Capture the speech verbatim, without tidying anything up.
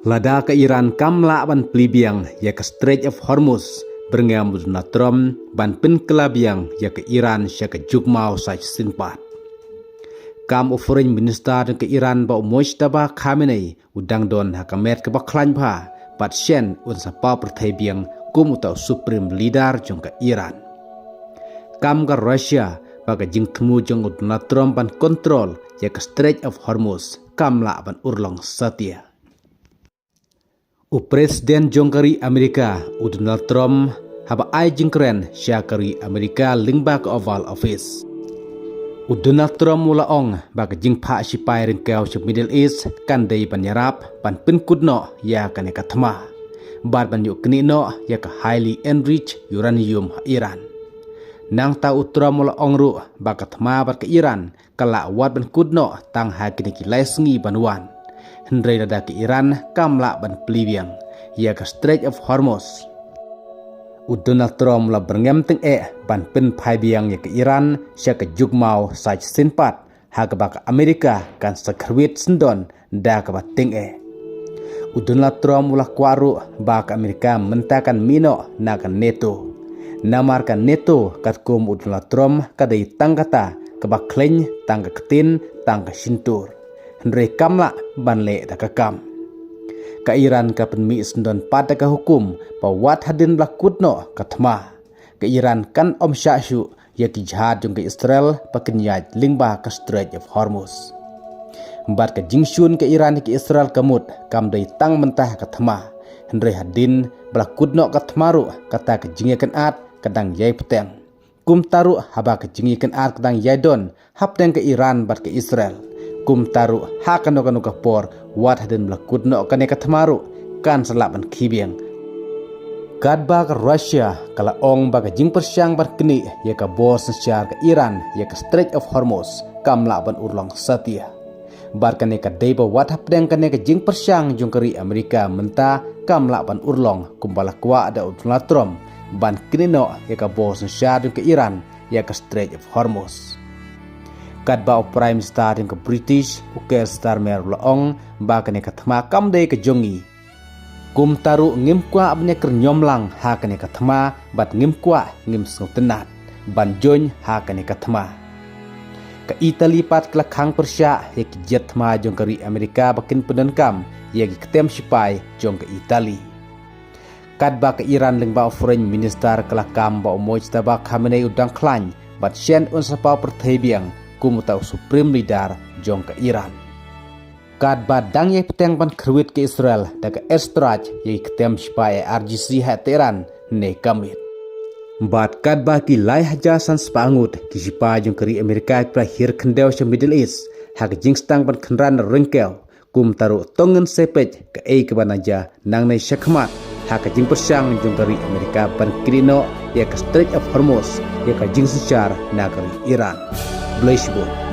Lada ka Iran kam lah ban plie biang ïa ka Strait of Hormuz, byrngem u Donald Trump ban pynkylla biang ïa ka Iran sha ka jukmaw sa shisien pat. Kam u Foreign Minister jong ka Iran, ba u Mojtaba Khamenei, u dang don ha ka met kaba khlaiñ bha, bad shen un sa paw pyrthei biang kum uta u Supreme Leader jong ka Iran. Kam ka Russia, ba ka jingthmu jong u Donald Trump ban control ïa ka Strait of Hormuz kam lah ban urlong satia. U President jong ka ri Amerika, u Donald Trump, haba ai jingkren sha ka ri Amerika lyngba ka Oval Office, u Donald Trump u la ong ba ka jingphah shipai ryngkew sha Middle East kan dei ban ïarap ban pynkut noh ïa kane ka thma, bad ban ïoh knieh noh ïa ka highly enriched uranium ha Iran. Nangta u Trump u la ong ruh ba ka thma bad ka Iran ka lah wat ban kut noh tang ha kine ki lai sngi ban wan, hynrei lada ka Iran kam lah ban plie biang ïa ka Strait of Hormuz. U Donald Trump u la byrngem tyngeh ban pynphai biang ïa ka Iran sha ka jukmaw sa shisien pat, ha kaba ka Amerika kan sa kyrwit syndon da kaba tyngeh. U Donald Trump u la kwah ruh ba ka Amerika mynta kan mih noh na ka NATO. Namar ka NATO, katkum u Donald Trump, ka dei tang kata kaba khleiñ tang ka ktien tang ka shyntur, hynrei kam lah ban leh da ka kam. Ka Iran ka pynmih syndon pat da ka hukum ba wat hadien ba la kut noh ka thma, ka Iran kan ym shah shuh ïa ki jahaj jong ka Israel ba kin ïaid lyngba ka Strait of Hormuz. Bad ka jingshun ka Iran ïa ka Israel ka mut kam dei tang mynta ha ka thma, hynrei hadien ba la kut noh ka thma ruh, kata ka jingïakynad ka dang ïai bteng. Kumta ruh haba ka jingïakynad ka dang ïai don hapdeng ka Iran bad ka Israel, kumta ruh ha kano kano ka por, wat hadien ba la kut noh kane ka thma ruh, kan sa lah ban khie biang. Katba ka Russia ka la ong ba ka jingpyrshang ban knieh ïa ka bor synshar ka Iran ïa ka Strait of Hormuz kam lah ban urlong satia. Bad kane ka dei ba wat hapdeng kane ka jingpyrshang jong ka ri Amerika mynta kam lah ban urlong, kumba la kwah da u Donald Trump ban knieh noh ïa ka bor synshar jong ka Iran ïa ka Strait of Hormuz. Katba u Prime Minister jong ka British, u Keir Starmer, u la ong ba kane ka thma kam dei ka jong ngi. Kumta ruh ngim kwah ban ïakyrñiom lang ha kane ka thma, bad ngim kwah, ngim sngewtynnad ban join ha kane ka thma. Ka Italy pat ka la khang pyrshah ïa ki jet thma jong ka ri Amerika ba kin pyndonkam ïa ki ktem shipai jong ka Italy. Katba ka Iran, lyngba u Foreign Minister, ka la kam ba u Mojtaba Khamenei u dang khlaiñ, bad shen un sa paw pyrthei biang kum uta u Supreme Leader jong ka Iran. Katba dang ïai bteng ban kyrwit ka Israel da ka airstrike ïa ki ktem shipai I R G C ha Tehran ne ka miet. Bad katba ki lai hajar san spah ngut ki shipai jong ka ri Amerika ki la hiar khyndew sha Middle East ha ka jingstang ban kynran ryngkew, kumta ruh to ngin sa peit kaei kaba nang jia nangne shakhmat ha ka jingpyrshang jong ka ri Amerika ban knieh noh ïa ka Strait of Hormuz ïa ka jingsynshar na ka ri Iran. Khublei shibun.